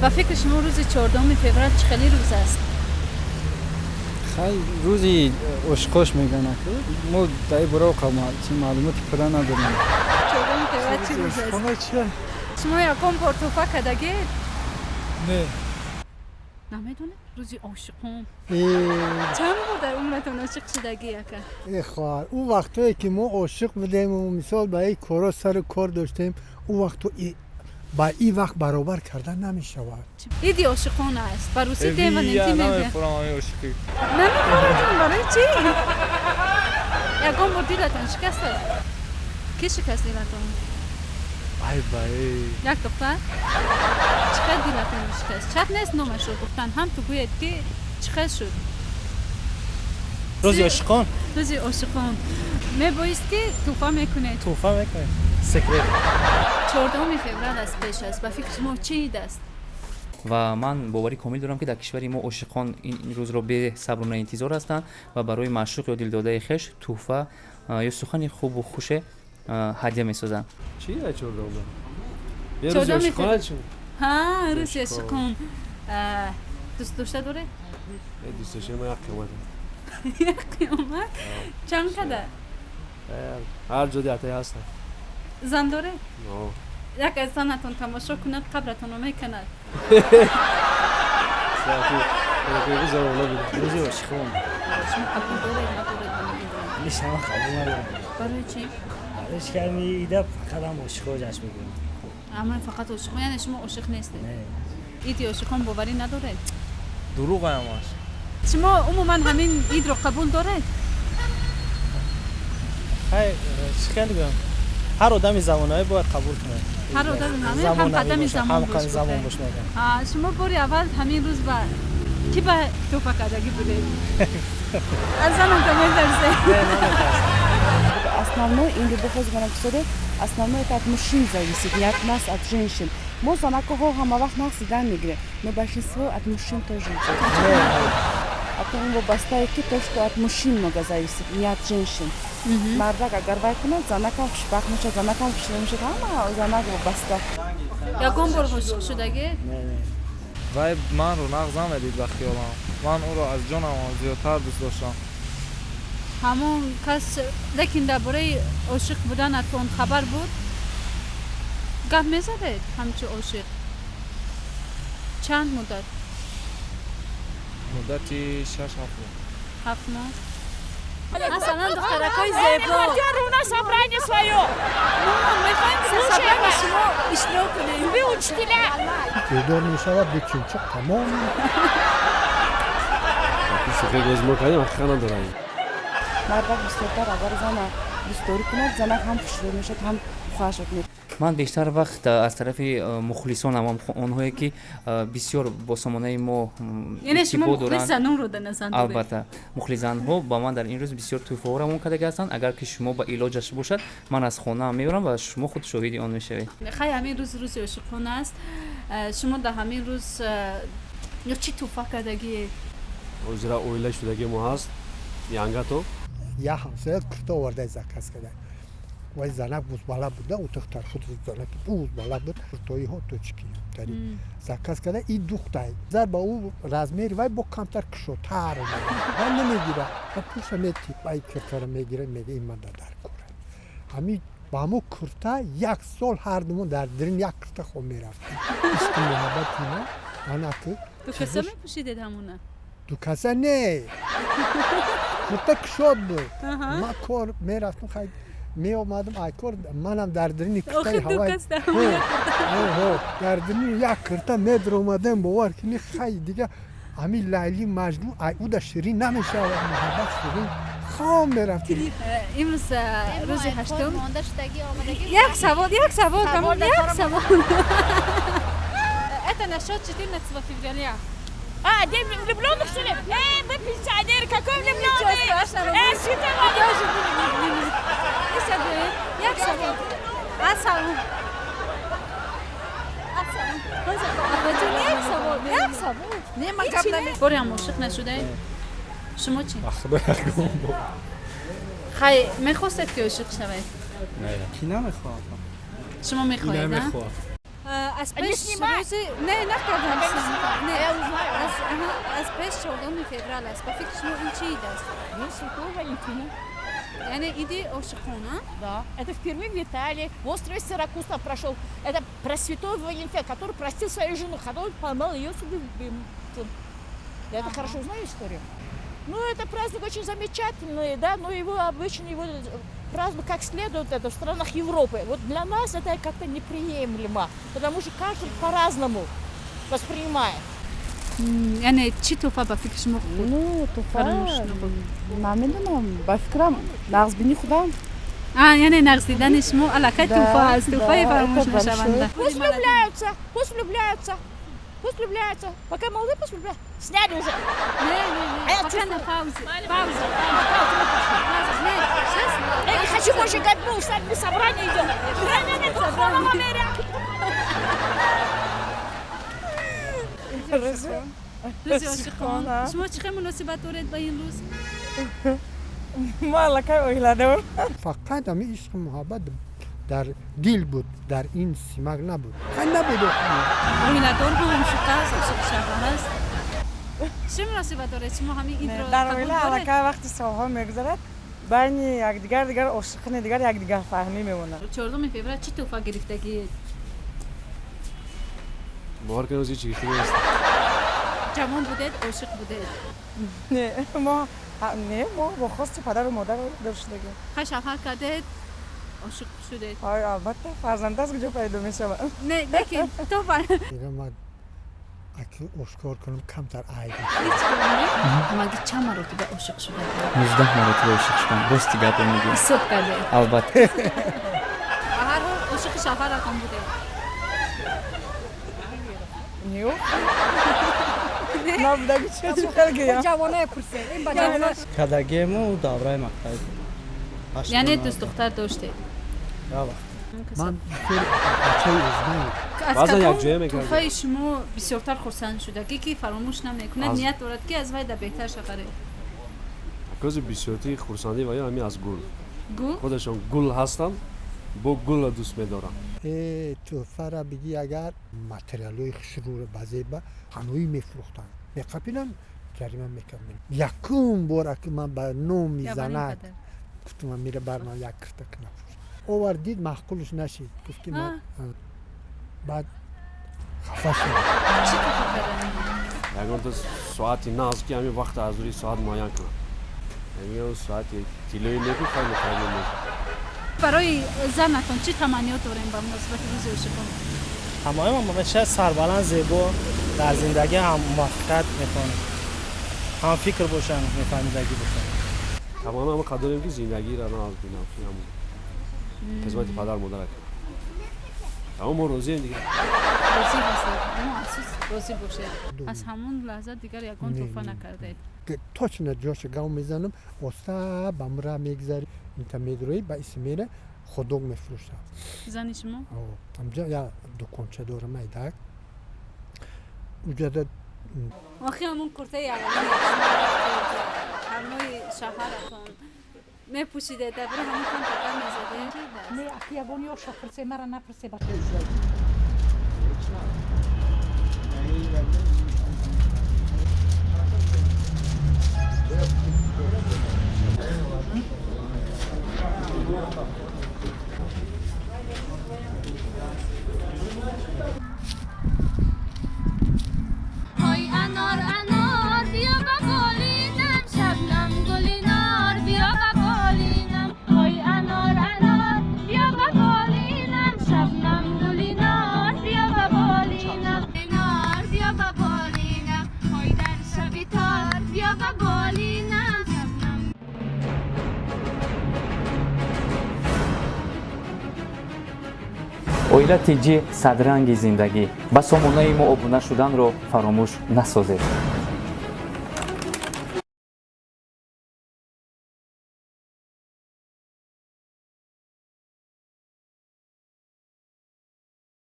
Ба фикри шумо, рӯзи 14-уми феврал чӣ хеле рӯз аст? Хай, рӯзи ошиқош мегӯянд. Мо дар ин бора чи маълумоти пурра надорем. 14-уми феврал чӣ рӯз аст? Шумо ягон бор тӯҳфа кардагед? Не. Намедонед рӯзи ошиқон? Чанд бор дар умратон ошиқ шудагӣ, ака? Э, хоҳар, ӯ вақтое ки мо ошиқ будему, мисол, ба ин коро сару кор доштем, ӯ вақту ба ин вақт баробар кардан намешавад. Иди ошиқон аст, ба русӣ День Валентин мегӯянд. Намефурам ами ошиқӣ. Намефуратон? Барои чӣ? Ягон бор дилатон шикастааст? Ки шикаст дилатон? Ай бай. Як духтар? Чӣ қадр дилатон шикаст? Шарт нест номашро гуфтан, ҳам ту гӯед, ки чӣ қадр шуд. Рӯзи ошиқон. Рӯзи ошиқон мебоист, ки тӯҳфа мекунед. Тӯҳфа мекунем, секрет. 14-уми феврал аст, пеш аст. Ба фикри шумо, чӣ ид аст? Ва ман боварӣ комил дорам, ки дар кишвари мо ошиқон ин рӯзро бесаброна интизор ҳастанд ва барои маъшуқ ё дилдодаи хеш тӯҳфа ё сухани хубу хуше ҳадя месозанд. Чи 14-ум? 14-уми Рӯзи ошиқона чӣ? Ҳа, рӯзи ошиқон. Дӯст дошта доред? Дӯст дошта ма як қиёмат. Як қиёмат? Чанд қадар? Ҳар ҷо диатай ҳастам. Зан доред? Як аз занатон тамошо кунад, қабратонро мекунад. Рӯзи ошиқон. Шумо қабул доред, надоред, намедонам. Мешава, қабул надорам. Барои чӣ? Барои чи ки ами ида фақат ҳам ошиқҳо ҷашн мегиранд. Ама фақат ошиқон, яъне шумо ошиқ нестед? Не. Иди ошиқон боварӣ надоред? Дурӯғ ҳамаш. Шумо умуман ҳамин идро қабул доред? Хай, чӣ хеле гӯям, ҳар одами замонавӣ бояд қабул кунад. Ҳар одами ҳамқадами замон. Ҳамқадами замон бош мегӯям. Шумо бори аввал ҳамин рӯз ба кӣ ба тӯҳфа кардагӣ будед? Аз занатон метарсед? Основной ин любовь, ҳозир манам писоре, основной это от мужчин зависит, не от нас, от женщин. Мо занакоҳо ҳама вақт нақс дидан мегирем, но большинство от мужчин тоже идет. А то вобастае ки то, что от мужчин много зависит, не от женщин. Мардак агар вай кунад, занакам хушбахт мешавад, занакам хушрӯ мешавад, ҳама занак вобаста. Ягон бор ошиқ шудагӣ? Вай манро нағз намедид. Ба хиёлам, ман ӯро аз ҷонам зиёдтар дӯст доштам. Ҳамон кас, лекин дар бораи ошиқ буданатон хабар буд? Гап мезадед ҳамчун ошиқ? Чанд муддат? Муддати 6-7 моҳ. 7 моҳ. Масалан, духтаракҳои зебо. На собрание свое. Мехоҳем, ки дар собрание шумо иштирок кунем. Вы учителя. Бедор мешавад, ду чимчиқ, тамом. Шӯхӣ боз мо кардем, ҳақиқат надорам. Мардак бисёртар агар зана дӯстдорӣ кунад, занак ҳам хушрӯ мешавад, ҳам хоҳаш мекунад. Ман бештар вақт аз тарафи мухлисонам, онҳое ки бисёр бо сомонаи мо Яъне шумо иртибот мухлис доранд. занонро дар назар доред? Албатта, мухлисзанҳо ба ман дар ин рӯз бисёр тӯҳфаҳо равон кардаги ҳастанд. Агар ки шумо ба илоҷаш бошад, ман аз хонаам меорам ва шумо худ шоҳиди он мешавед. Хай, ҳамин рӯз рӯзи ошиқон аст. Шумо дар ҳамин рӯз ё чӣ тӯҳфа кардагиед? Ҳозира оила шудаги мо ҳаст янгато. Я ҳамсоя курта оварда, заказ карда. Вай занак бузбала буда, ӯ духтар худ занак бузбала буд. Куртоиҳо точки тари заказ карда, и духтай зар ба ӯ размери вай бо камтар кушодтар, вай намегира ва пулша мети. Вай куртаро мегира, мега: «Ин ман дар кора». Ҳамин ба ҳамон курта як сол ҳардумон дар дирин як курта хоб мерафтем. Ишқи муҳаббати мо анаки. Ду каса мепӯшидед ҳамона? Ду каса не, курта кушод буд. Ман кор мерафтам, хай, меомадам ай кор, манам дар дирини куртаи ҳавай дар дирини як курта медаромадем. Бовар кини, хай, дига ҳамин Лайли Маҷнун ай уда ширин намешавад, муҳаббат ширин хом мерафтем. Имрӯз рӯзи ҳаштум. Як савол, як савол, як савол. Это насчет 14 февраля. А, день влюбленных, что ли? Эй, мы пенсионеры, какой влюбленный? Ничего страшного. Эй, святая. Тоже были влюблены. Як савол. Ассалом. Ассалом. Апаҷон, як савол, як савол. Не, ман гап наме. Боре ҳам ошиқ нашудаед? Шумо чӣ? Худо, ягон бор. Хай, мехостед, ки ошиқ шавед? Ки намехоҳад? Шумо мехоҳед? Намехоҳад. Аз Не пеш снимай. рӯзи не накардам. Не снимай. Не, Я узнаю. Аз пеш 14 феврал аст. Ба фикри шумо ин чӣ ид аст? День Святого Валентина. Яъне иди ошиқона? Да. Это впервые в Италии, в острове Сиракуса прошел. Это про Святого Валентина, который простил свою жену, когда он поймал ее с любимцем. Я это хорошо знаю историю. Ну, это праздник очень замечательный, да, но его обычно его празднуют как следует это в странах Европы. Вот для нас это как-то неприемлемо, потому что каждый по-разному воспринимает. Яъне чӣ тӯҳфа ба фикри шумо хуб? Ну, туҳфа Фаромӯш набуд. Намедонам, ба фикрам, нағзбини худам. А, яъне нағз дидани шумо аллакай Да, тӯҳфа аст, тӯҳфаи да, фаромӯш это большое. нашаванда. Пусть влюбляются, пусть влюбляются, пусть влюбляются. Пока молодые, пусть влюбляются. Сняли уже. Не, не, А я не, пока чувствую. на паузе. Пауза, пауза, пауза. Не, сейчас. Я не хочу больше говорить, мы устали, мы собрание идем. Не, не, не. Рӯзи ошиқон. Шумо чӣ хел муносибат доред ба ин рӯз? Мо аллакай оиладор. Фақат ҳамин ишқу муҳаббат дар дил буд, дар ин симак набуд, хай набуд охир. Оиладор ҳам ошиқ аст, ошиқ шавҳар аст. Чӣ муносибат доред шумо ҳамин идро? Дар қабул оила доред? аллакай вақти солҳо мегузарад, байни якдигар дигар ошиқини, дигар якдигарфаҳмӣ мемонад. 14 феврал чӣ тӯҳфа гирифтагиед? Бовар кунед, ҳеҷ гирифта нест. Ҷавон будед, ошиқ будед? Не, мо не, мо бо хости падару модар оиладор шудагем. Хай, шавҳар кардед, ошиқ шудед? Ой, албатта, фарзанд аз куҷо пайдо мешавад? Не, лекин тӯҳфа Ира ман аки ошкор кунам, камтар айб. Ҳеҷ гоҳ не? Ҳамагӣ чанд маротиба ошиқ шудед? 19 маротиба ошиқ шудам, рости гапро мегӯям. Ҳисоб кардед? Албатта. Ба ҳар ҳол ошиқи шавҳаратон будед? Не, набудаги чӣ хел гӯям? Ҷавоное пурсе, ин ба ҷавона. Кадагему давраи мактаб. Яъне дӯстдухтар доштед? Вақт. Ман бисёр бачаи узбек. Аз Баъзан кадом якҷоя мекардем. тӯҳфаи шумо бисёртар хурсанд шудагӣ, ки фаромӯш намекунад, ният дорад, ки аз вай да беҳтар шаваред? Кози бисёртии хурсандӣ ва ё ҳамин аз гул. Гул? Худашон гул ҳастанд, бо гулро дӯст медоранд. Э, тӯҳфара бигӣ, агар материалҳои хушрӯро ба зеба ҳанӯӣ мефурӯхтанд, меқапидам, ҷарима мекардем. Якум бор аки ман ба номи Я занак барин. Гуфтам, ман мира бар ман як кирта кунам. Овард, дид, маъқулш нашид, гуфт, ки ман баъд хафа шуд. Чӣ тӯҳфа карданӣ? Ягонта соати нағз, ки ҳамин вақт аз рӯи соат муайян кунам. Ягон соати тиллои неку хеле хеле не. Барои занатон чӣ таманниёт дорем ба муносибати рӯзи ошиқон? Ҳамаи ҳамеша сарбаланд, зебо, дар зиндагӣ ҳам муваффақият мехоҳем, ҳам фикр бошанд, мефаҳмидагӣ бошанд. Таманно ҳама қадр дорем, ки зиндагиро нағз бинам, ки ҳамун хизмати падар модара кунам. Тамом, мо розием дигар. Розӣ ҳастед? Мо афсӯс, розӣ бошед. Аз ҳамон лаҳза дигар ягон Не, тӯҳфа не. накардед? Точно ҷоша гав мезанам, оста ба мра мегзари, инта медрои, ба исмера ходок мефурӯшам. Зани шумо? Амҷа я дуконча дорам, айдак уҷада. Охи, ҳамон куртаи аввалине ҳамроҳи шавҳаратон мепӯшидед, дар бораи ҳамон кам така мезадед? Не, аки ягон ёша пурсе, мара напурсе. Ой, анор, анор, биё ба болинам, Шабнам гули нор, биё ба болинам. Ой, анор, анор, биё ба болинам, Шабнам гули нор, биё ба болинам. Нор, биё ба болинам, ой, дар шаби тор, биё ба болинам, Шабнам. Оила Тҷ, садранги зиндагӣ. Ба сомонаи мо обуна шуданро фаромӯш насозед.